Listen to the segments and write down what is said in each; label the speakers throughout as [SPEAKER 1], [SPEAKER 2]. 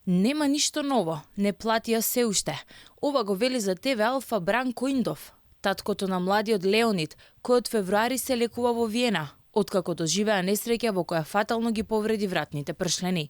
[SPEAKER 1] Нема ништо ново, не платија се уште. Ова го вели за ТВ Алфа Бранко Индов, таткото на младиот Леонид, кој од февруари се лекува во Виена, откако доживеа несреќа во која фатално ги повреди вратните пршлени.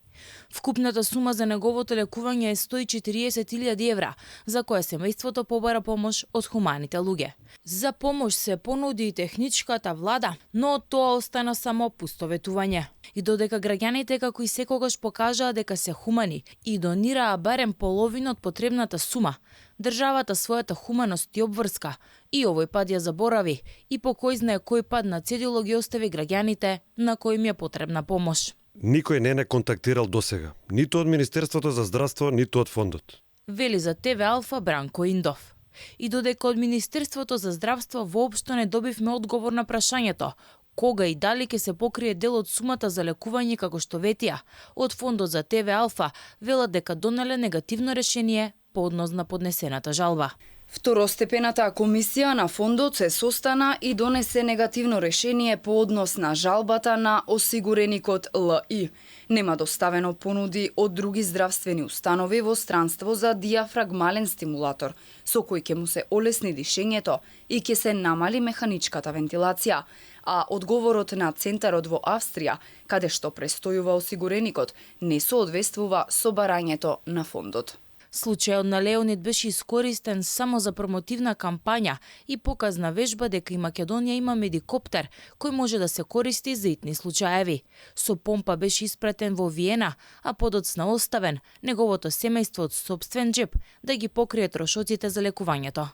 [SPEAKER 1] Вкупната сума за неговото лекување е 140.000 евра, за која семејството побара помош од хуманите луѓе. За помош се понуди и техничката влада, но тоа остана само пустоветување. И додека граѓаните како и секогаш покажаа дека се хумани и донираа барем половина од потребната сума, државата својата хуманост и обврска и овој пат ја заборави и по кој знае кој пат на цедило ги остави граѓаните на кои им е потребна помош.
[SPEAKER 2] Никој не контактирал досега, ниту од Министерството за здравство, ниту од фондот.
[SPEAKER 1] Вели за ТВ Алфа Бранко Индов. И додека од Министерството за здравство воопшто не добивме одговор на прашањето кога и дали ќе се покрие дел од сумата за лекување како што ветија, од фондот за ТВ Алфа велат дека донале негативно решение по однос на поднесената жалба.
[SPEAKER 3] Второстепената комисија на фондот се состана и донесе негативно решение по однос на жалбата на осигуреникот ЛИ. Нема доставено понуди од други здравствени установи во странство за диафрагмален стимулатор, со кој ќе му се олесни дишењето и ќе се намали механичката вентилација. А одговорот на центарот во Австрија, каде што престојува осигуреникот, не соодветствува со барањето на фондот.
[SPEAKER 1] Случајот на Леонид беше искористен само за промотивна кампања и показна вежба дека и Македонија има медикоптер кој може да се користи за итни случаеви. Со помпа беше испратен во Виена, а подоцна оставен неговото семејство од сопствен џеп да ги покрие трошоците за лекувањето.